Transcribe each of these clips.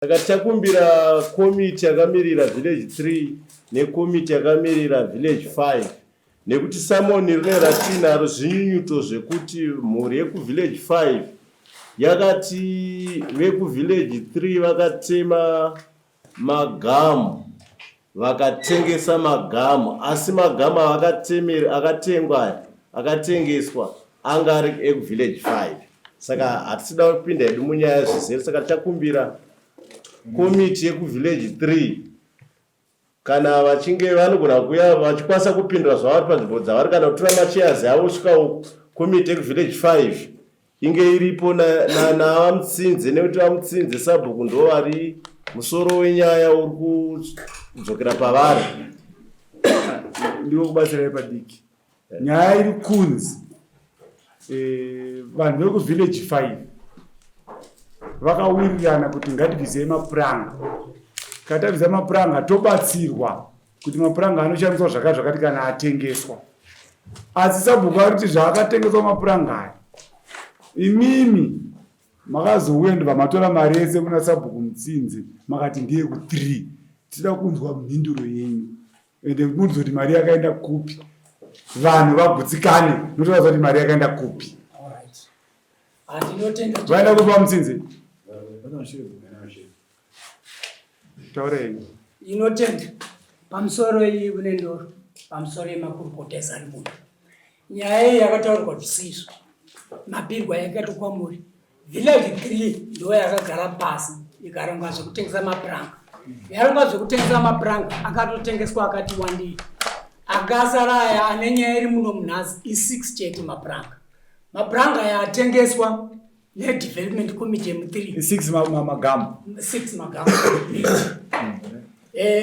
Saka tichakumbira komiti yakamirira village 3 nekomiti yakamirira village 5 nekuti samoni rine ratinaro zvinyunyuto zvekuti mhuri yekuvillage 5 yakati vekuvillage 3 vakatema magamu vakatengesa magamu asi magamu akatengwa aya akatengeswa anga ari ekuvillage 5 saka hatisida kupinda hedu munyaya zvizere. Saka tichakumbira komiti yekuvillage 3 kana vachinge vanogona kuuya vachikwanisa kupindura zvavari panzvimbo dzavari kana kutora macheyazi avo kusvika komiti yekuvillage 5 inge iripo naVaMutsinze nekuti VaMutsinze sabhuku ndo vari musoro wenyaya uri kudzokera pavari. Ndiko kubatsirai padiki. Nyaya iri kunzi vanhu vekuvillage 5 vakawirirana kuti ngatibvisei mapuranga. Katabvisa mapuranga tobatsirwa kuti mapuranga anoshandiswa zvakati zvakati kana atengeswa. Asi sabhuku ari kuti zvaakatengeswa mapuranga aya, imimi makazouya ndobva matora mari yese kuna sabhuku Mutsinze makati ndeye ku 3. Tinoda kunzwa mhinduro yenyu ende munzwe kuti mari yakaenda kupi, vanhu vagutsikane notovaza kuti mari yakaenda kupi. Vaenda kupi vaMutsinze? Taura henyu. Inotenda pamusoro iyi une ndoro pamusoro yemakurukota ese ari muno. Nyaya iyi yakataurwa zvisizvo, mapirwa yakaitwa kwamuri. Village 3 ndo yakagara pasi ikaronga zvekutengesa mapuranga. Yaronga zvekutengesa mapuranga akatotengeswa akati wandei. Akasara aya ane nyaya iri muno munhasi i6 chete mapuranga. Mapuranga aya atengeswa nedevelopment committee yemu3. 6 magamu. 6 magamu.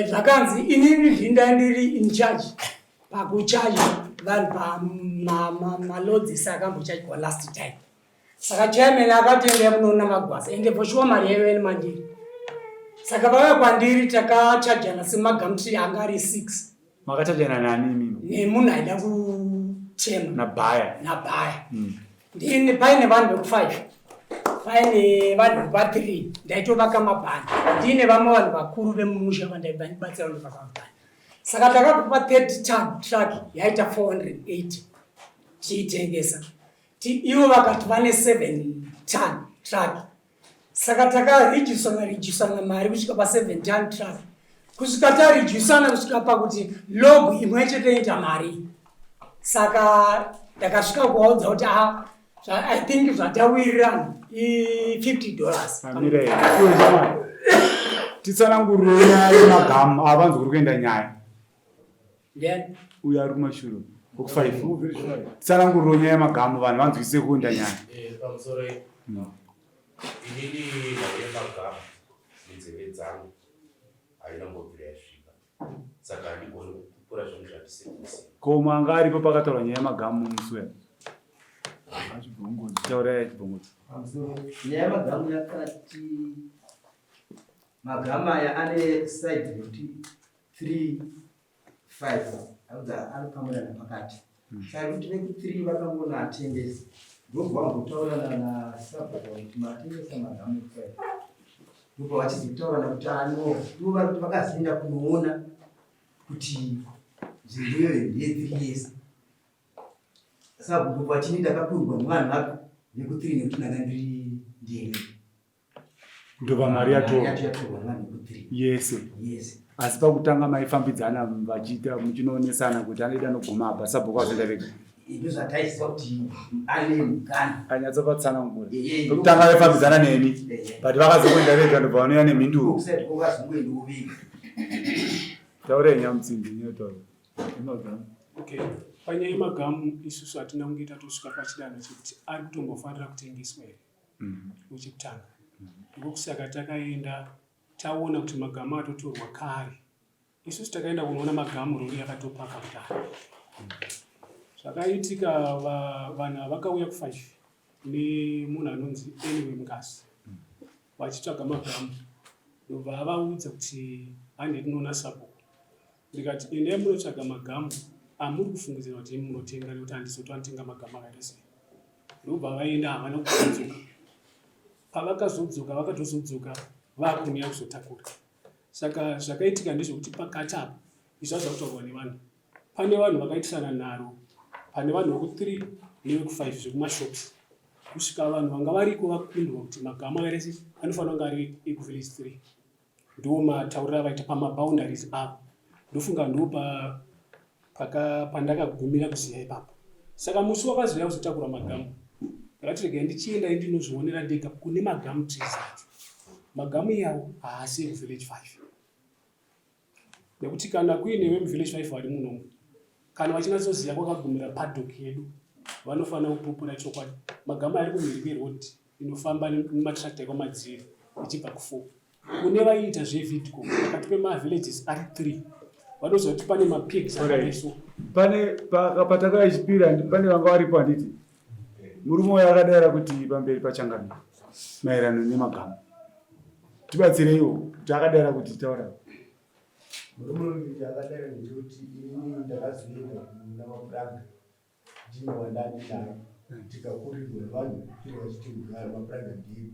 Zvakanzi inini ndinda ndiri in charge pakuchaja vanhu pamalodzisi akambochajwa last time. Saka chairman akatenda munoona magwasa ende for sure mari yaive iri mandiri. Saka vauya kwandiri takachajana semagamtree anga ari 6. Makachajana nani imimi? Nemunhu aida kutema. Nabhaya. Nabhaya. Ndini paine vanhu veku 5. Paine vanhu vepa 3 ndaitovaka mabhani. Ndine vamwe vanhu vakuru vemumusha vandaibatsira kundovaka mabhani. Saka takakupa 30 ton truck yaita 480 tichitengesa. Ivo vakati vane 7 ton truck. Saka takarijisana rijisana mari kusvika pa 7 ton truck. Kusvika tarijisana kusvika pakuti log imwe chete inoita mari. Saka ndakasvika kuvaudza kuti I think zvatawirirana i $50. Amira here. Titsanangurire nyaya yemagamu avanzi kuri kuenda nyaya. Ndiani? Uyo ari kumashure weku 5. Titsanangurire nyaya yemagamu vanhu vanzwisise kuenda nyaya. Pamusoro iyi. Inini nhau yemagamu nenzeve dzangu haina kumbobvira yasvika. Saka handigoni kupupura zvinhu zvandisiri kuziva. Ko umwe anga aripo pakataurwa nyaya yemagamu musi uya? Taurai achibvongodza. Pamusoro nyaya yemagamu yakati magamu aya ane side rekuti 3 5 anonzi anokamurana pakati. Saka kuti veku 3 vakangoona atengesa ndobva vambotaurana nasabhuku kuti matengesa magamu eku 5. Ndobva vachizotaurirana kuti ano ivo vari kuti vakazoenda kunoona kuti nzvimbo iyoyo ndeye 3 years. Saka ndobva vachini ndakakurwa nevanhu vapi veku 3 nekuti ndanga ndiri ndega. Ndobva mari yatorwa. Yacho yatorwa nevanhu veku 3. Yese. Yese. Asi pakutanga maifambidzana vachiita muchinoonesana kuti anoita anoguma apa sabhuku azoenda vega. Ndozvataiziva kuti ane mukana. Anyatsopatsanangura. Pekutanga vaifambidzana nemi. But vakazoenda vega ndobva vanouya nemhinduro. Kusati kwakazongoendawo vega. Taurai Nyamutsimbi nyotaura. Okay. Panyaya yemagamu isusu hatina kunge tatosvika pachidanho chekuti ari kutombofanira kutengeswa here. Chekutanga. Ndiko kusaka takaenda taona kuti magamu atotorwa kare. Isusu takaenda kunoona magamu rori yakatopaka kudaro. Zvakaitika vanhu ava vakauya ku5 nemunhu anonzi Anyway Mukasi vachitsvaga magamu ndobva avaudza kuti handei tinoona sabhuku. Ndikati endai munotsvaga magamu amuri kufungidzira kuti imi munotenga nekuti handizoti vanotenga magamu akaita sei. Ndobva vaenda havana kuzodzoka. Pavakazodzoka vakatozodzoka Vakuuya kuzotakura. Saka zvakaitika ndezvekuti pakati apa izvi zvakutaurwa nevanhu. Pane vanhu vakaitisana nharo, pane vanhu veku3 neveku5 zvekumashops. Kusvika vanhu vanga variko vakundwa kuti magamu akaita sei anofanira kunge ari ekuvillage 3. Ndiwo matauriro avaita pamaboundaries avo. Ndofunga ndo paka pandakagumira kuziva ipapo. Saka musi wakazouya kuzotakura magamu ndakati regai ndichienda ndinozvionera ndega kune magamu trees acho. Magamu iyawo haasi ekuvillage 5 nekuti kana kuine vemuvillage 5 vari munomu kana vachinatsoziva kwakagumira paddock yedu vanofanira kupupura chokwadi. Magamu ari kumhiri kweroad inofamba nematractor ekwamadziri ichibva ku4 kune vaiita zvevidco pakati pemavillages ari 3 vanoziva kuti pane mapigs akadaiso. Pane patakaichipira pane vanga varipo handiti murume uyo akadaira kuti pamberi pachangamira maererano nemagamu tibatsireiwo kuti akadaira kuti taura. Murume uyu akadaira ndechekuti inini ndakazoenda kuna mapuranga ndine wandandinaye tikakurirwa nevanhu tiri vachiti mapuranga ndiyo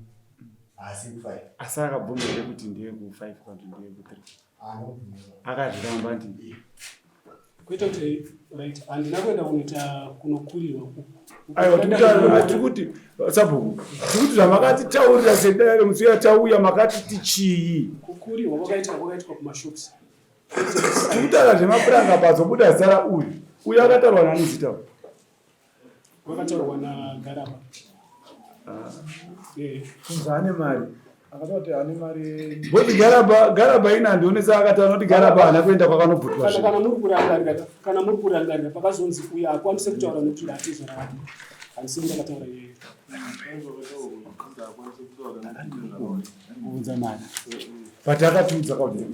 haasi ku5. Asi akabvuma here kuti ndeye ku5 kana kuti ndeye ku3? Akazviramba ndi Kwete kuti right, handina kuenda kunoita kunokurirwa uku. Aiwa, tiri kuti sabhuku, tiri kuti zvamakatitaurira sedare musi uya tauya makati tichii? Kukurirwa kwakaitika kwakaitwa kumashops. Tiri kutaura zvemapuranga pazobuda zita rauyu. Uyu akataurwa nani zita uyu? Wakataurwa naGaraba. Kunzi ane mari. Akataura kuti ane mari. Boti Garaba, Garaba ina andionesa akataura kuti Garaba haana kuenda kwakanobvutwa zvinhu. Kana muri kurangarira, kana muri kurangarira pakazonzi uyu akwanise kutaura nokuti ndatizvara vake. Handisi ndakataura iyeyo. Kubvunza mari. But akatiudza kuti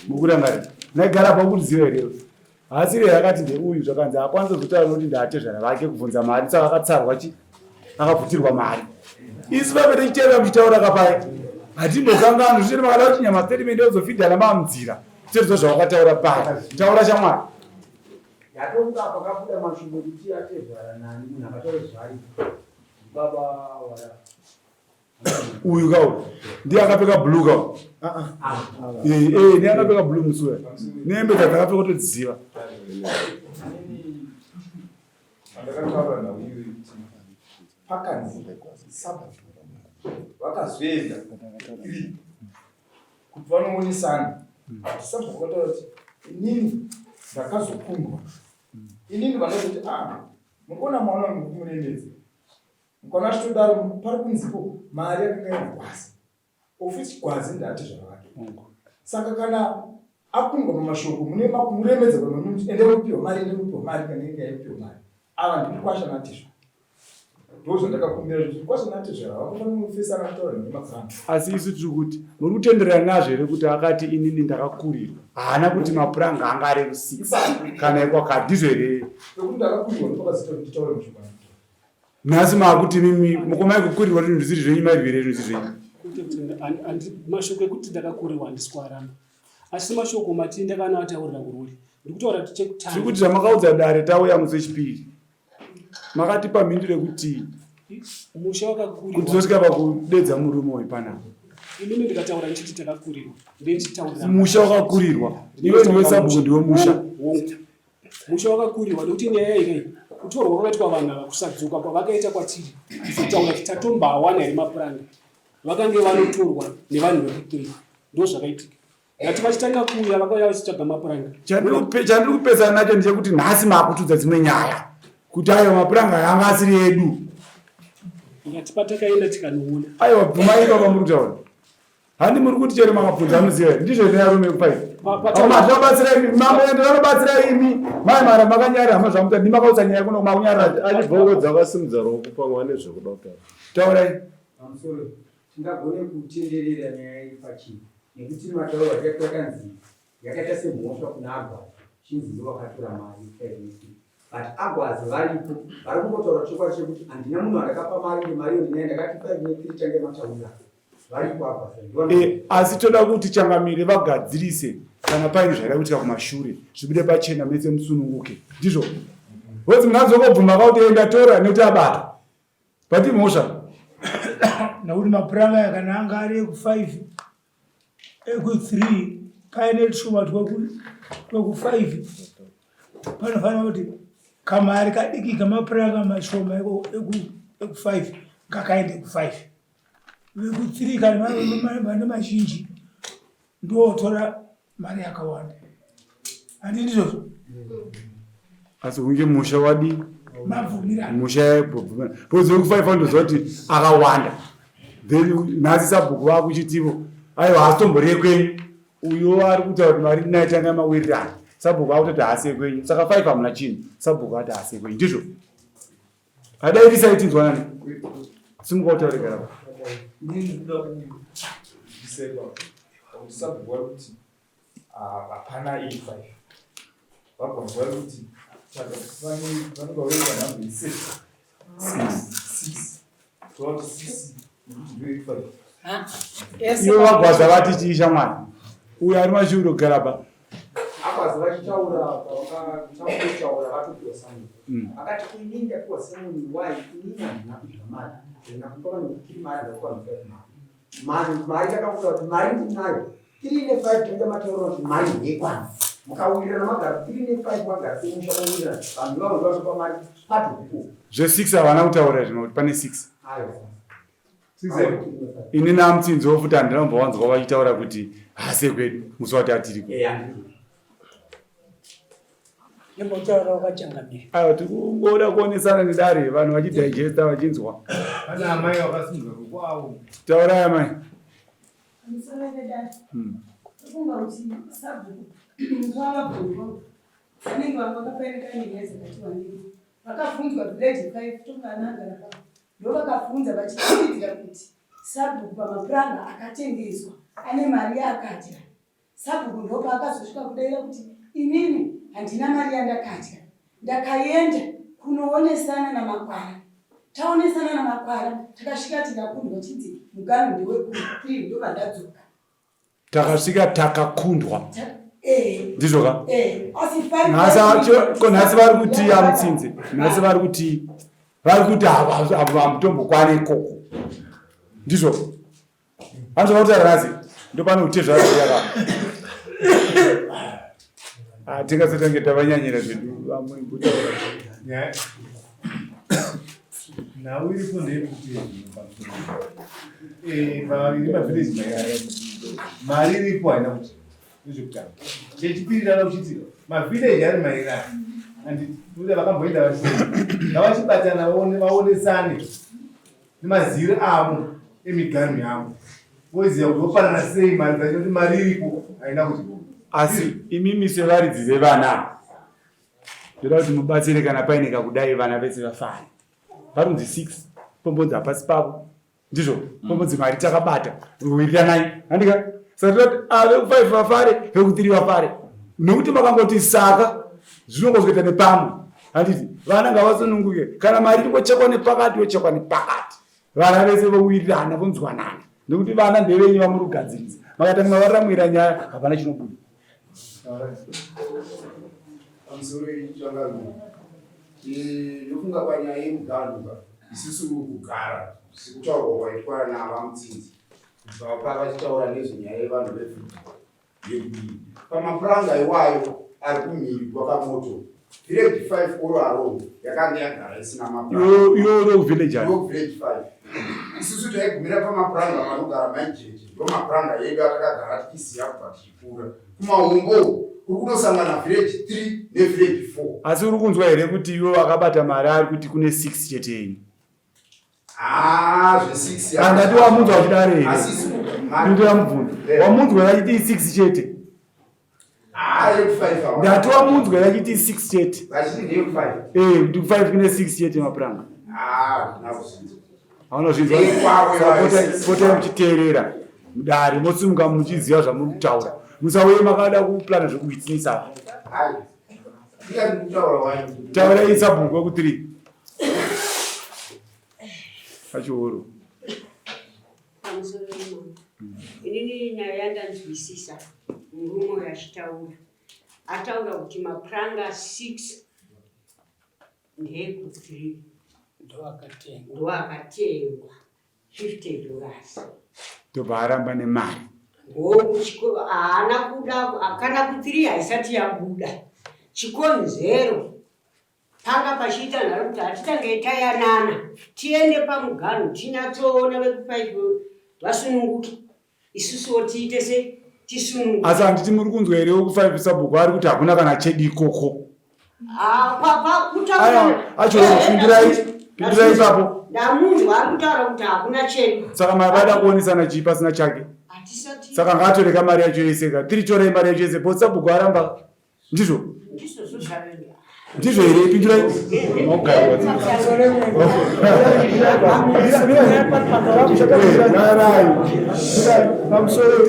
mukurangarira. Nhai Garaba ukuziva here? Haasiri here akati ndeuyu zvakanzi haakwanise kutaura nokuti ndaatezvara vake kubvunza mari saka akatsarwa chi akabvutirwa mari. Isu vape tichiteerera muchitaura kapai hatimbokanganwi zvichiri makada kuti nyama statement yozofidhana mamudzira tichizwa zvawakataura pai taura shamwari. Ndatomuka pakabuda mashoko ekuti atezvara nani munhu akataura zvaari baba wara Uyu ka uyu ndiye akapfeka blue ka uyu. Eh, eh, ndiye akapfeka blue musi uya. Nehembe dzakapfeka kutodziziva. Ndakataura nhau iyoyi kuti pakanzi sabhuku vakazoenda three kuti vanoonesana kuti sabhuku vakataura kuti inini ndakazokundwa inini vanozoti a mukuona mwana wangu mukumuremedza Mukona achitodaro pari kunzipo mari yakanga yagwazi ofisi gwazi ndati zvavake saka kana akundwa pamashoko mune makumuremedza pamanuti ende kupiwa mari ende kupiwa mari kana inge yaipiwa mari ava ndimikwasha natizva ndozvandakakumbira kuti kwasha natizva vakufanira kufesana kutaura nemakrana. Asi isu tiri kuti muri kutenderana nazvo here kuti akati inini ndakakurirwa haana kuti mapuranga anga ari eku6 kana ekwakati ndizvo here? Pekuti ndakakurirwa ndopakazita kuti nditaure mashoko angu. Nhasi maakuti mimi mukoma ikukurirwa zvinhu zvisiri zvenyu mairwire zvinhu zvisiri zvenyu. Kwete kuti mashoko ekuti ndakakurirwa handisi kuaramba. Asi mashoko mati ndakanoataurira kurori. Ndikutaura kuti chekutanga. Tiri kuti zvamakaudza dare tauya musi wechipiri. Makatipa mhinduro yekuti musha wakakurirwa. Kuti tosvika pakudedza murume uyu panapa. Inini ndikataura ndichiti takakurirwa. Ndichitaurira. Musha wakakurirwa. Iwe ndiwe sabhuku ndiwe musha. Musha wakakurirwa nekuti nyaya iyi kai kutorwa kwakaitwa vanhu ava kusadzoka kwavakaita kwatiri kuzotaura kuti tatombawana here mapuranga vakange vanotorwa nevanhu vekutiri ndozvakaitika ngati vachitanga kuuya vakauya vachitsvaga mapuranga. Chandiri kupesana nacho ndechekuti nhasi makutudza dzimwe nyaya kuti aiwa mapuranga aya anga asiri edu. Ngati patakaenda tikanoona. Aiwa bvumai baba muri kutaura. Handi muri kuti chero makabvunza amuziva here? Ndizvo here arume ekufa izvi? Hama zvinobatsira imi, mambo ende vanobatsira imi. Mai mara makanyara hama zvamuta ndimi makautsa nyaya kuno makunyara. Achibvongodza akasimudza ruoko pamwe ane zvekuda kutaura. Taurai. Pamusoro tingagone kutenderera nyaya iri pachii nekuti matauro akaitwa yakanzi yakaita semhosva kuna Agwazi chinzi ndiwo akatora mari 5 but Agwazi varipo vari kungotaura chokwadi chekuti handina munhu andakapa mari ende mari iyo ndinayo ndakati 5 ne3 tange mataura varipo Agwazi e, asi toda kuti changamire vagadzirise kana paine zvaida kuitika kumashure zvibude pachena mese musununguke ndizvo vozi munazongobvuma kauti enda tora nekuti abata but imhosva nekuti mapuranga aya kana anga ari eku5. Eku3 paine tushoma tweku5 panofanira kuti kamari kadiki kamapuranga mashoma eku5 ngakaende ku5 veku3 kana vane mazhinji ndotora mari yakawanda handi ndizvozvo asi hunge musha wadii mabvumirana musha yabvumirana because wekufive andoziva kuti akawanda then nhasi sabhuku vakuchitivo aiwa haasitombori yekwenyu uyo ari kutaura kuti mari naye tanga mawirirana sabhuku akutoti haasi yekwenyu saka five hamuna chinhu sabhuku ati haasi yekwenyu ndizvo hadairisai tinzwanani simuka utaure garaba Inini ndinoda kubvisirwa kuti sabhuku vari kuti ah, hapana iri five. Vabva vari kuti saka vanenge vaverenga nhamba yesix. Six. Tova kuti six nekuti ndiyo iri five. Ivo vagwaza vati chii shamwari uyo ari mashuro garaba Akwazi vachitaura pavakataura vatopiwa samuni akati inini ndapiwa samuni why inini handina kudya mari ndina kupa vanhu kutiri mari ndakupa vanhu five mari mari mari takakuta kuti mari ndinayo three nefive tanga mataura kuti mari ndeyekwana mukawirirana magara three nefive magara semusha mowirirana vanhu ivavo ndovatopa mari pato zve6 havana kutaura zvino kuti pane 6 ayo ini namutsinziwo futi handina kumbowanzwa vachitaura kuti hase kwedu musi wati atiriko Ndimbotaura wakachangamira. Aiwa tikungoda kuonesana nedare vanhu vachidigesta vachinzwa. Pana amai vakasimudza ruoko avo. Taurai amai. Pamusoro pedare. Tofunga kuti sabhuku wavabvunzwa vanenge vamwe vakapereka nenyaya dzakati wandei. Vakabvunzwa village 5 tokananga napa. Ndovakabvunza vachifungidzira kuti sabhuku pamapuranga akatengeswa ane mari yaakadya. Sabhuku ndopaakazosvika kudaira kuti inini handina mari yandakadya. Ndakaenda kunoonesana naMakwara. Taonesana naMakwara takasvika tikakundwa chinzi muganhu ndeweku 3 ndobva ndadzoka. Takasvika takakundwa. Eh. Ndizvo ka? Eh. Asi five Nhasi ko nhasi vari kuti amutsinze. Nhasi vari kuti vari kuti hamutombokwane ikoko. Ndizvo. Hanzi vakutaura nhasi ndopane utezvara yaka. Ah, tingasatange tavanyanyira zvedu vamwe kutaura. Nyaya nhau iripo ndeyekuti eh, pavaviri mavhileji mairi mari iripo haina kuti ndezvekutanga chechipiri tanga kuchiti mavhileji ari mairi aya anditi kuda vakamboenda vachii ngavachibatana vaonesane nemaziro avo emiganhu yavo voziva kuti vopanana sei mari dzacho kuti mari iripo haina kuti Asi imimi sevaridzi vevana ndoda kuti mubatsire kana paine kakudai vana vese vafare. Parunzi 6 pombonzi hapasi pavo ndizvo pombonzi mari takabata wiriranai handika saka toda kuti ave ku5 vafare veku3 vafare nekuti makangoti saka zvinongozoita nepamwe handiti vana ngavasununguke kana mari ingochekwa nepakati yochekwa nepakati vana vese vowirirana vonzwanana nekuti vana ndevenyu vamuri kugadzirisa makatanga mavaramwira nyaya hapana chinobuda Pamusoro ichangamire ndofunga panyaya yemuganhu ka isusu kugara sekutaurwa kwaitwa navamutsinzi kubva pavachitaura nezvenyaya yevanhu vefudhi yekudii pamapuranga iwayo ari kumhiri kwakamoto village 5 all along yakanga yagara isina mapuranga iwe uri kuvillage ani Ndo village 5 isusu taigumira pamapuranga panogara maijeje ndo mapuranga edu atakagara tichiziva kubva tichikura kumahombo uku kuri kunosangana village 3 nevillage 4 asi uri kunzwa here kuti iwe wakabata mari ari kuti kune 6 chete yenyu Ah, zve6 andati wamunzwa achidaro here Asi isu ndinotora mubvunzo wamunzwa here achiti 6 chete Ah, yeku5 awa. ndati wamunzwa here achiti 6 chete Vachiti ndeyeku5. Eh, kuti 5 kune 6 chete mapuranga Ah, handina kuzvinzwa. hauna zvinzwa Ndekwawe Saka vaisi. potai muchiteerera mudare mosimuka muchiziva zvamuri kutaura musauye makada kuplana zvekuitsinisa Hai. Ndikati kutaura wani. taurai sabhuku weku 3 pachihoro Pamusoro imamo. Inini nyaya yandanzwisisa murume uyu achitaura ataura kuti mapuranga 6 ndeeku3 Ndoakatengwa. ndoakatengwa 50 dollars ndobva aramba nemari. Hongu, haana kuda kana kutiri haisati yabuda. Chikonzero panga pachiita nharo kuti hatitange tayanana tiende pamuganhu tinyatsoona vekufive vasununguke isusuwo tiite se tisununguke. Asi handiti muri kunzwa here wekufive sabhuku ari kuti hakuna kana chedu ikoko. Acho pindurai pindurai ipapo. Ndamunzwa ari kutaura kuti hakuna chedu. Saka mari vada kuonesana chii pasina chake? Saka ngaatoreka mari yacho yese ka. Tiri torei mari yacho yese bo sabhuku aramba. Ndizvo? Ndizvo here? Pindurai.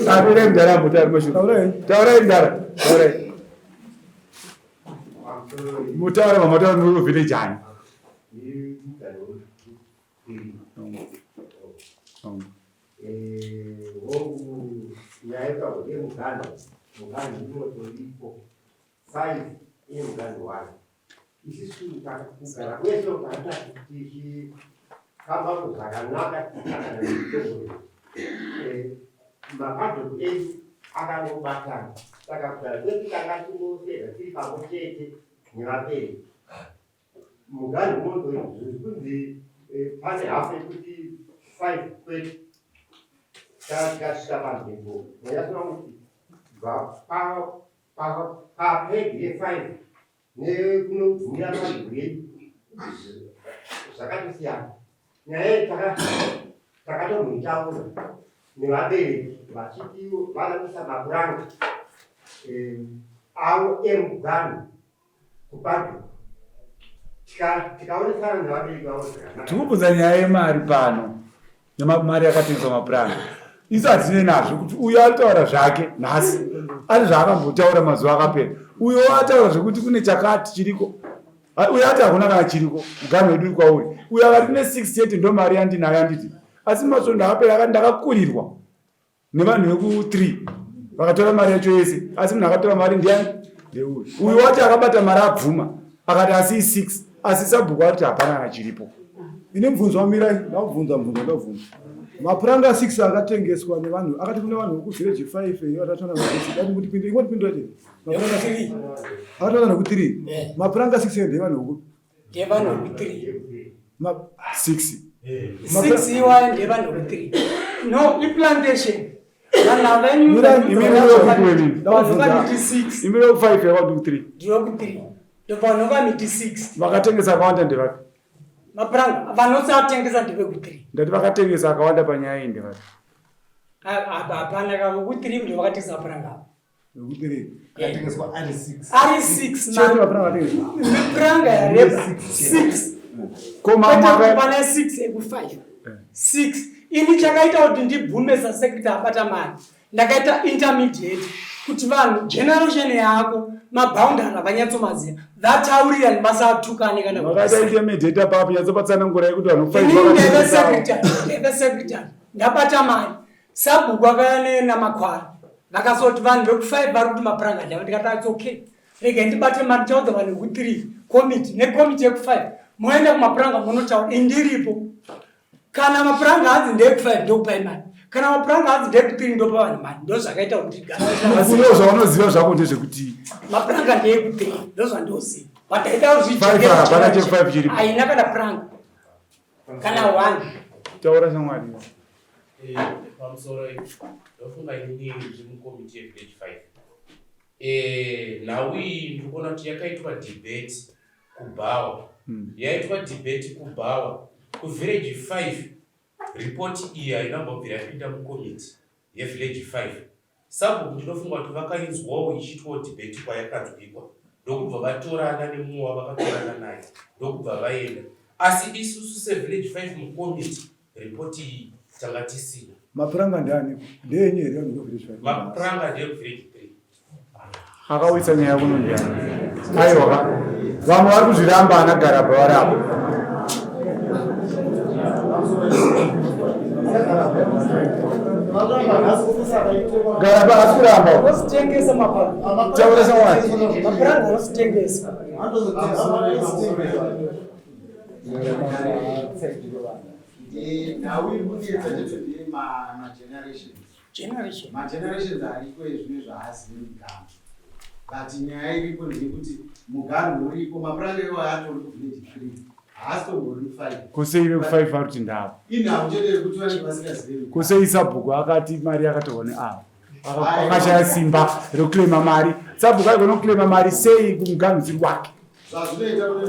Taurai mdara mutari mashoko. Taurai mdara. Taurai. Mutaura mamataura muri village ani? Hongu, nyaya yetaurwa yemuganhu, muganhu unotoripo, size yemuganhu wayo. Isisu kugara kwese ukaita tichifamba zvakanaka tichitangana nemitongo mapadhoku edu akangobatana, saka kugara kwedu tanga tingoseva tiri pamwe chete nevabereki. Muganhu unotori zviri kunzi pane hafu yekuti 5 kwete tikasvika panzvimbo manyatsoona kuti papegi ye5 nekunogumira panzvimbo yedu zvakatosiyana. Nyaya iyi takatomboitaura nevabereki vachiti vada kuisa mapuranga avo emuganhu Tikubvunza nyaya yemari pano nemari yakatengeswa mapuranga. Isu hatine nazvo kuti uyo ataura zvake nhasi ari zvaakambotaura mazuva akapera. Uyo ataura zvekuti kune chakati chiriko. Uyo ati hakuna kana chiriko muganho wedu uri kwauri. Uyo akati kune 6 chete ndo mari yandinayo anditi. Asi masvondo akapera akati ndakakurirwa. Nevanhu veku 3 vakatora mari yacho yese asi munhu akatora mari ndiani ndeuyu uyu wacho akabata mari abvuma akati asi i6 asi sabhuku ari kuti hapana kana chiripo. Ini mubvunzo wamirai ndakubvunza mubvunzo ndakubvunza mapuranga 6 akatengeswa nevanhu akati kune vanhu vekuvillage 5 iyo atatana nekutipindura ingotipindura chete mapuranga 6 akatana neku 3 mapuranga 6 ndevanhu veku Ndevanhu veku 3. Ma 6. 6 iwayo ndevanhu veku 3. No, iplantation. Vanhu ava imi vanhu 6. Imi veku 5 yava ku 3. Ndiyo ku 3. Ndovanhu vamiti 6. Vakatengesa akawanda ndevapi? Mapuranga vanosatengesa ndeveku 3. Ndati vakatengesa akawanda panyaya iyi ndevapi? Hapana ka veku 3 ndivo vakatengesa mapuranga ava. Akatengeswa ari 6. Ari 6 Chete mapuranga akatengeswa. Mipuranga yareba 6. Ko mamwe aka- Pane 6 eku 5. 6. Ini chakaita kuti ndibvume sasekretary abata mari. Ndakaita intermediate kuti vanhu generation yako maboundary avanyatsomaziva vataurirani vasatukane kana Makaita intermediate apapo nyatsopatsanangura yekuti vanhu 5 Inini ndaive vakatengesawo. secretary, ndaive secretary. Ndabata mari. Sabhuku akauya namakwara vakazoti vanhu veku5 vari kuti mapuranga ndava ndikati its okay regai ndibate mari ndichaudza vanhu veku3 komiti nekomiti yeku5 moenda kumapuranga monotaura indiripo kana mapuranga hanzi ndeeku5 ndokupai mari kana mapuranga hanzi ndeeku3 ndopa vanhu mari ndozvakaita kuti Asi iwe zvaunoziva zvako ndezvekuti mapuranga ndeeku3 ndozvandoziva but aida Five hapana che five chiripo. haina kana puranga kana one taura shamwari. Pamusoro ndofunga inini ndiri mukomiti yevillage 5. Nhau iyi ndiri kuona kuti yakaitwa debate kubhawa. Yaitwa debate kubhawa kuvillage 5 report iyi haina kumbobvira yapinda mukomiti yevillage 5. Sabhuku ndinofunga kuti vakainzwawo ichiitwawo debate kwayakanzwikwa ndokubva vatorana nemumwe wavakatorana naye ndokubva vaenda. Asi isusu sevillage 5 mukomiti report iyi tanga tisina. Mapuranga ndeaniko? Ndeenyu here vanhu vekuvillage 5? Mapuranga ndeekuvillage 3. Akauyisa nyaya kuno ndiani? Aiwa ka. Vamwe vari kuzviramba ana Garabha vari apo. Garabha haasi kuramba. Vanositengesa mapuranga. Taura shamwari. Mapuranga vanositengesa. Nhau iri kunetsa ndezvemagenerations. Generation. Magenerations ariko ezvino izvo haazive muganhu. But nyaya iripo ndeyekuti muganhu uripo mapuranga iwayo atori kuvillage 3 haasitombori 5. Ko sei veku5 vari kuti ndavo? Inhau chete yekuti vanenge vasingazive muganhu. Ko sei sabhuku akati mari yakatorwa neavo? Akashaya simba rekuclaima mari. Sabhuku aigona kuclaima mari sei kumuganhu usiri wake? Zvazvinoita kune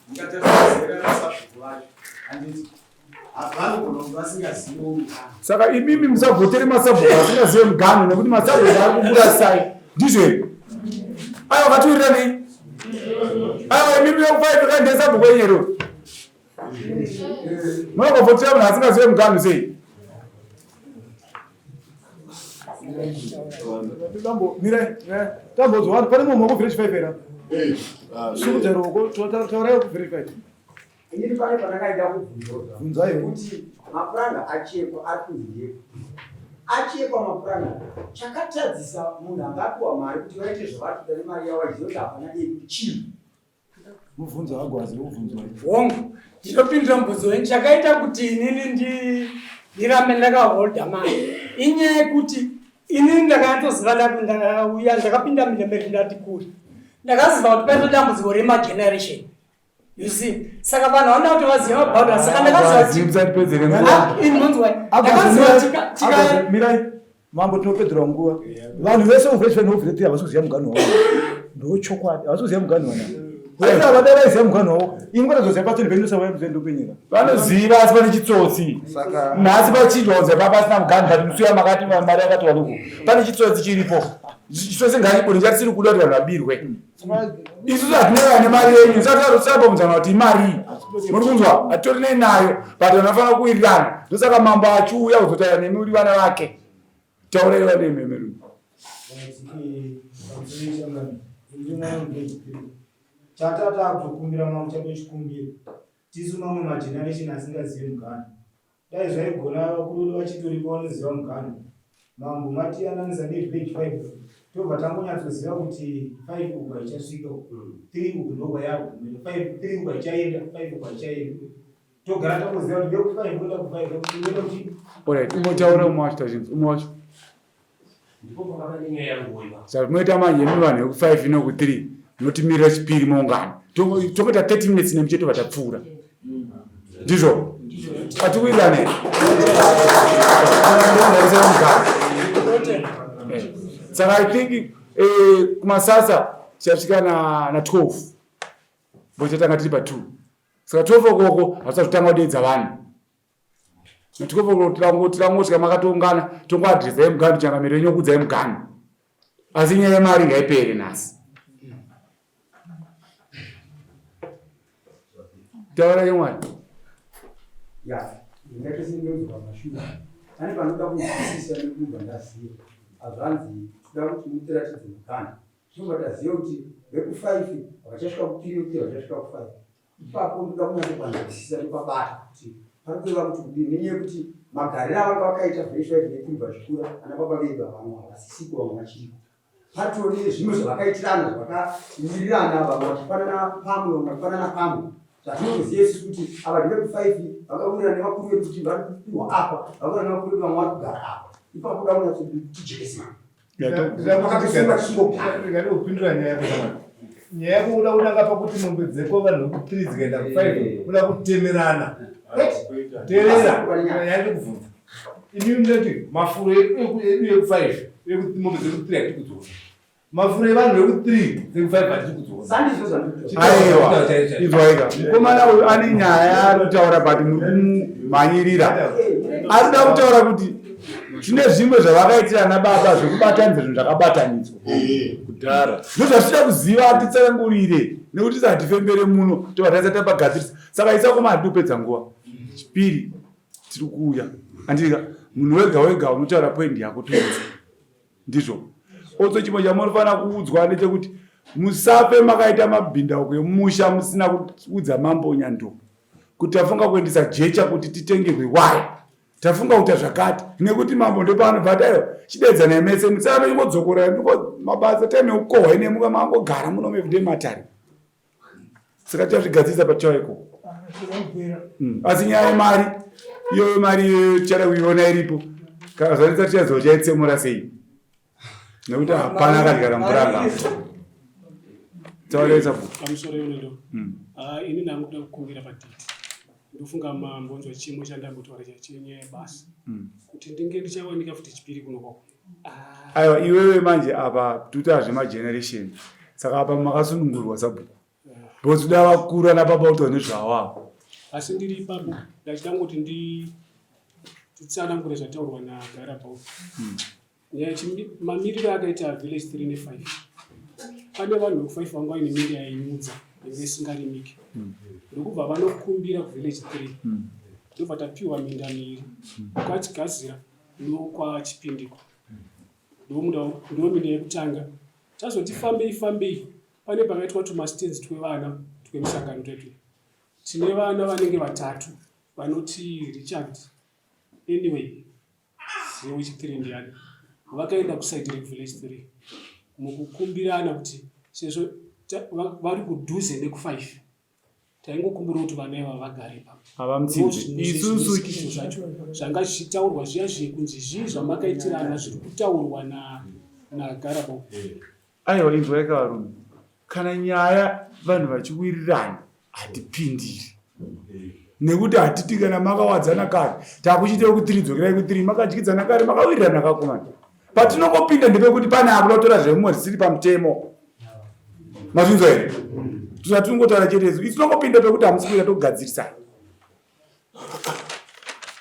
mukatarisa zera rasabhuku vacho handiti Saka imimi musavhotere masabhuku asingazive muganhu nekuti masabhuku ari kukurasai. Ndizvo here? Aiwa vatiwirira nei? Aiwa imimi vekufaifi kai ndiye sabhuku wenyu here? Munongovhotera munhu asingazive muganhu sei? Tambonzwa pane mumwe wekuvillage 5 here? Sumudza ruoko taurai kuvillage 5. Inini pane pandakaida kubvunza Bvunzai. kuti mapuranga achekwa ari kunzi ndeyekuti achekwa mapuranga chakatadzisa munhu anga apiwa mari kuti vaite zvavari kuita nemari yavo vachiziva kuti hapana dei chii Mubvunzo agwazi ubvunzwa. Hongu, ndinopindura mubvunzo wenyu. Chakaita kuti inini ndirambe ndakaholda mari inyaya yekuti inini ndakanyatsoziva ndakauya ndakapinda mundemeri ndati kure ndakaziva kuti paita dambudziko remageneration You see, saka vanhu vanoda kuti vazive maboundary saka ndakaziva ndakaziva tika mirai mambo tinopedzera nguva vanhu vese uvheshe novhete havasi kuziva muganhu wavo ndochokwadi havasi kuziva muganhu wana vese havada vaiziva muganhu wavo ini kwatazoziva patoni penyu vanoziva asi pane chitsotsi nhasi pachinjwa kunze pa pasina muganhu but musi uya makati mari yakati waduku pane chitsotsi chiripo chitsotsi ngachibude chatisiri kuda kuti vanhu vabirwe isusu hatinei vane mari yenyu tisabvunzana kuti imarii muri kunzwa hatitorinei nayo but vanofanira kuwirirana ndosaka mambo achiuya kuzotaura nemi uri vana vake taurai vane memeru chatata akutokumbira mambo chatochikumbira tisu mamwe mageneration asingazive muganhu Dai zvaigona vakuru vedu vachitoripo vanoziva muganhu. Mambo matiyananisa nevillage 5 tobva tangonyatsoziva kuti 5 uku haichasvika uku 3 uku ndokwayakugumira 5 3 uku haichaenda 5 uku haichaenda togara tangoziva kuti veku 5 voenda ku 5 vekuenda kuchi Alright, umwe taura umwe wacho tazvinzwa umwe wacho. Ndipo pakava nenyaya yangu ipa. Saka munoita manje imi vanhu veku 5 ino ku 3 munotimirira chipiri moungana. Tongoita 30 minutes nemi chete vatapfuura. Ndizvo. Atiwirirane. Saka I think eh, kumasasa tichasvika na, na 12 bochatanga tiri pa 2 saka 12 okoko hatisati kutanga kudeedza vanhu Tirangosvika makatoungana tongoadresa yemuganhu changamire wenyu okuudzai muganhu asi nyaya yemari ngaipere nhasi taura yemwari ya ndingatosindonzwa mashuwa pane panoda kunzwisisa nekubva ndaziva hazvanzi toda kuti mutiratidze muganhu tinobva taziva kuti vekufive havachasvika kutiri vekutiri havachasvika kufive Ipapo ndoda kunyatsopanzwisisa ndopabata kuti pari kureva kuti kudini nenyaya yekuti magariro avanga vakaita vheshu vaiti nekuri vachikura ana baba vedu vamwe havasisiko vamwe vachiriko patori nezvimwe zvavakaitirana zvavakawirirana vamwe vachipanana pamwe vamwe vachipanana pamwe zvatinotoziva isusu kuti ava ndevekufive vakawirirana nevakuru vedu kuti vari kupiwa apa vakawirirana nevakuru vedu vamwe vari kugara apa ipapo da kunyatsotijekesa Ndingadikupindura nyaya yako shamwari. Nyaya yako uda kunanga pakuti mombe dzeko vanhu veku 3 dzikaenda ku 5 uda kutemerana. Teerera nyaya ndikubvunza. Imi munoti mafuro edu eku 5 eku mombe dzeku 3 hatiri kudziona. Mafuro evanhu veku 3 dzeku 5 hatiri kudziona. Sandizvo zvandikuta. Aiwa, izwaika. Mukomana uyu ane nyaya yaari kutaura but muri kumumhanyirira. Ari kuda kutaura kuti Tine zvimwe zvavakaitira ana baba zvekubatanidza zvinhu zvakabatanidzwa kudhara. Ndozvatinoda kuziva titsanangurire nekuti hatifembere muno tobva taisa tapagadzirisa. Saka isa koma hatidi kupedza nguva. Chipiri tiri kuuya. Andika munhu wega wega unotaura point yako toinzwa. Ndizvo. Also chimwe chamunofanira kuudzwa ndechekuti musafe makaita mabhindauko emusha musina kuudza mambo Nyandoro kuti tafunga kuendesa jecha kuti titengerwe waya. Tafunga kuita zvakati nekuti mambo ndopaanobva ati aiwa chidedzanai mese musave ingodzokora ndiko mabasa time yekukohwa ine muka mangogara muno everyday matare saka tichazvigadzirisa patichauya ikoko hmm. asi nyaya yemari iyoyo mari iyoyo tichada kuiona iripo Kana zvanetsa tichaziva chaitsemura sei. Nekuti hapana akadyara mupuranga. Taurei sabhuku. Pamusoro iyoyo. Ah, ini ndangu kuda kukumbira paditi. Ndofunga mambonzwa chimo chandambotaura chenyaya yebasa. Kuti ndinge ndichawanika futi chipiri kuno kwako. Aiwa iwewe manje apa tuta zvemageneration. Saka apa makasunungurwa sabhuku. Because kuda vakuru ana baba kutaura nezvavo avo. Asi ndiri ipapo ndachida kungoti nditsanangure zvataurwa naGarabau. Nyaya mamiriro akaita village 3 ne 5. Pane vanhu veku 5 vanga vaine minda yainyudza inge isingarimiki. Ndokubva vanokumbira kuvillage 3. Ndobva tapiwa minda miiri. Kwachigazira nokwachipindiko. Ndominda yekutanga. Tazoti fambei fambei pane pakaitwa tumastands twevana twemusangano twetu. Tine vana vanenge vatatu vanoti Richard anyway zewechithree ndiyani vakaenda kusaidi rekuvillage 3 mukukumbirana kuti sezvo vari kudhuze nekufive taingokumbira kuti vana ivava vagare ipapo. Havamutsinze. Isusu zvacho zvanga zvichitaurwa zviya zviye kunzi zvii zvamakaitirana zviri kutaurwa nagarabo. Aiwa inzwai ka varume, kana nyaya vanhu vachiwirirana hatipindiri nekuti hatiti kana makawadzana kare takuchiita yekutiri dzokerai kutiri makadyidzana kare makawirirana kakomana patinongopinda ndepekuti pane akuda kutora zvemumwe zvisiri pamutemo mazvinzwa here zvatinongotaura chete isu isu tinongopinda pekuti hamusi kuita togadzirisai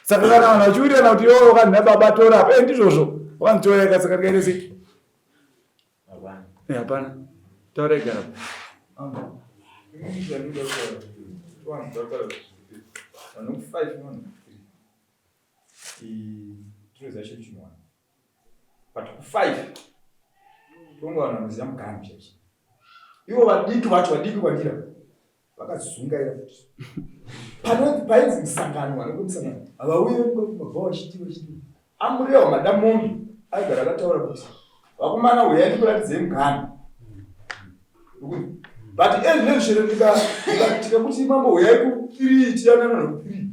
saka kana vanhu vachiwirirana kuti iwe wakanzi nababa tora apa eh, ndizvozvo wakanzi toreka saka tikaite sei hapana taura igara tinoziva chinhu chinowana but kufive tonga vanhu vanoziva muganhu chaizvo ivo vadiki vacho vadiki kwandira vakazungaira futi panonzi painzi musangano vanenge musangano havauye mabva vachiti vachiti amurewa madamombe aigara akataura kuti vakomana huyai ndikuratidzei muganhu but ezvinezvi chero tikakuti mambo huyai kuthree tiyanana nokuthree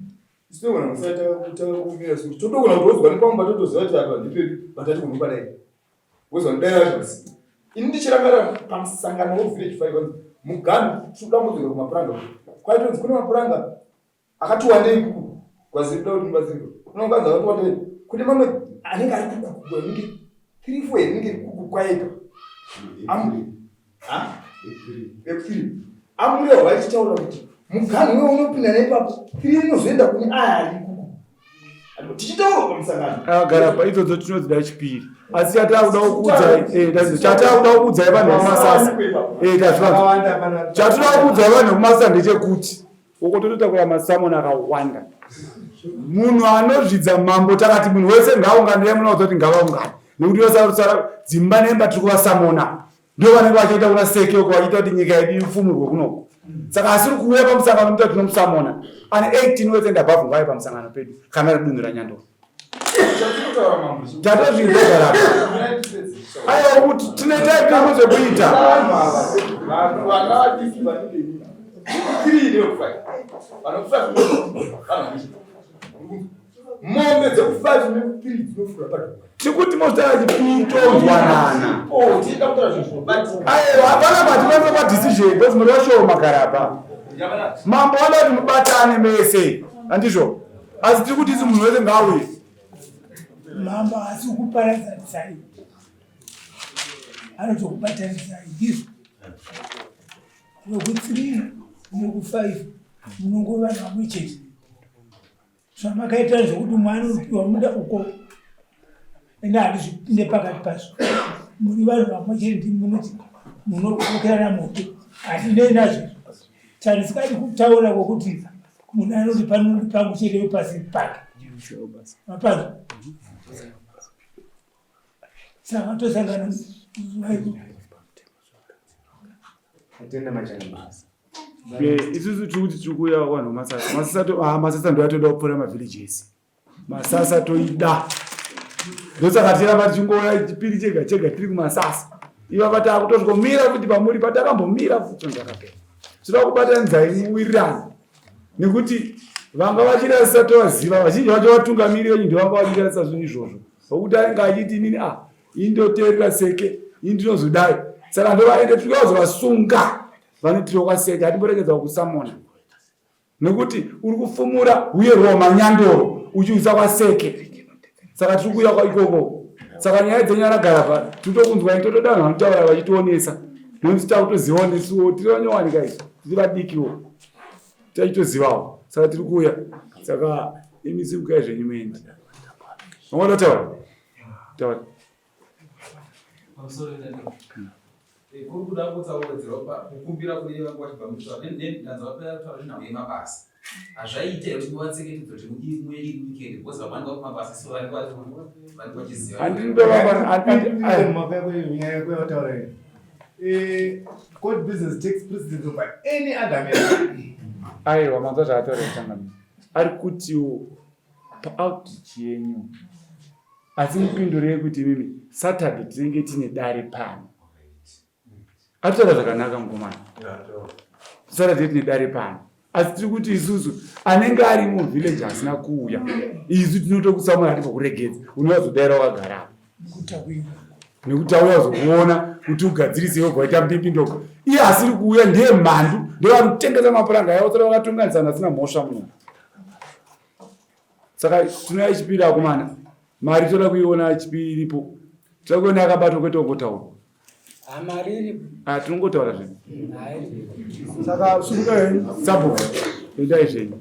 Tinogona kusaita kumira sekuti totogona kutozwa nepamwe patotoziva kuti apa ndipepi but hatigoni kupadai. Wozwa kudai vacho vasipo. Ini ndichirangarira pamusangano wevillage 5 vanzi muganhu tinoda kudzokera kumapuranga. Kwaitonzi kune mapuranga akati wandei kuku kwazi kuda kuti mubatsirwe. Kune muganhu akati wandei kune mamwe anenge ari kuku anenge 3 4 anenge kuku kwaega. Amu Amurehwa vaichitaura kuti muganhu uyo unopinda neipapo tiri inozoenda kune aya ari ikuku tichitaura pamusangano ah, gara pa idzodzo tinodzida chipiri asi chatakuda kukuudzai eh, chatakuda kukuudzai vanhu vekumasasa eh, tazvivanza chatoda kukuudzai vanhu vekumasasa ndechekuti uko tototakura masamoni akawanda munhu anozvidza mambo takati munhu wese ngaaungane munoudza kuti ngavaungane nekuti vasarusara dzimba nemba tiri kuvasamona Ndio vanenge vachiita kuna seke uko vachiita kuti nyika yedu ifumurwe kunoko. Saka asiri kuuya pamusangano muta tinomusamona. Ane 18 wese and above ngauye pamusangano pedu kana ri dunhu raNyandoro. Tatozvinzwa rapa. Aiwa kuti tine type yedu zvekuita. Vanhu vana vadiki vanenge tiri ndekufa. Vanokufa vanhu mombe dzekufive nekuthree dzinofura padhuze tikuti mozitaura chipintonzwanana oh, aiwa hapana patinofamba padecision because muri vashoma karapa mambo vanoda kuti mubatane mese handizvo asi tiri kuti isu munhu wese ngaauye mambo asi kuparadzanisai anotokubatanidzai ndizvo wekuthree nekufive munongova vanhu vamwe chete Zvamakaita zvekuti mwana unopiwa munda uko ende handizvipinde pakati pazvo muri vanhu vamwe chete ndimi munoti munokokerana moto handinei nazvo chandisikadi kutaura kwokuti munhu anoti panoti pangu chete pasi pake mapazvo saka tosangana Atenda machana. Isusu tiri kuti tiri kuuya vanhu masasa masasa ah, masasa ndo yatoda kupfuura mavillage ese masasa toida ndosaka tiramba tichingouya chipiri chega chega tiri kumasasa ivava taakutosvikomira futi pamuri patakambomira futi ndakapera tinoda kubatanidzai muwirirano nekuti vanga vachirasisa tovaziva vazhinji vacho vatungamiri venyu ndovanga vachirasisa zvinhu izvozvo. Nokuti anenge achiti inini a ah, ini ndoteerera seke, ini ndinozodai. Saka ndovaende tiri kuzovasunga vanotiriwa kwaseke, hatimboregedza kusamona. Nekuti uri kufumura uye roma nyandoro uchiuisa kwaseke. Saka tiri kuuya ikoko. Saka nyaya dzenyu anagara pa tiri tokunzwa totoda vanhu vanotaura vachitionesa. Nekuti takutozivawo nesuwo tiri vanyowanika isu tiri vadikiwo. Tachitozivawo. Saka tiri kuuya. Saka imi simukai zvenyu muende. Wangada taura? Taura. Pamusoro eh, kuri kuda kutsauredzerwa kukumbira kune vanga vachibva mutaura ndanzwa vapera kutaura zvenhau yemabasa hazvaiita here kuti muvatseketedzo kuti muye iri weekend because vamwe vanenge vakumabasa so vanenge vachiziva Eh, court business takes precedence over any other matter. Aiwa, manzwa zvaataura changamire. Ari kutiwo paoutreach yenyu asi mupindurei kuti imimi Saturday tinenge tine dare pano. Atitaura zvakanaka mukomana. Saturday tine dare pano. Asi tiri kuti isusu anenge ari muvillage asina kuuya isu tinotokusamura hatikokuregedza unovazodaira wakagara apa nekuti auya kuzokuona kuti ugadzirise iwe kwaita mbimbi ndoko iye asiri kuuya ndiye mhandu ndevari kutengesa mapuranga yavo saka vakatunganisana asina mhosva munhu saka tinoya chipiri akomana mari toda kuiona chipiri iripo toda kuiona yakabatwa kwete kungotaurwa ah, tinongotaura zvedu saka sumuka henyu sabhuku endai zvenyu.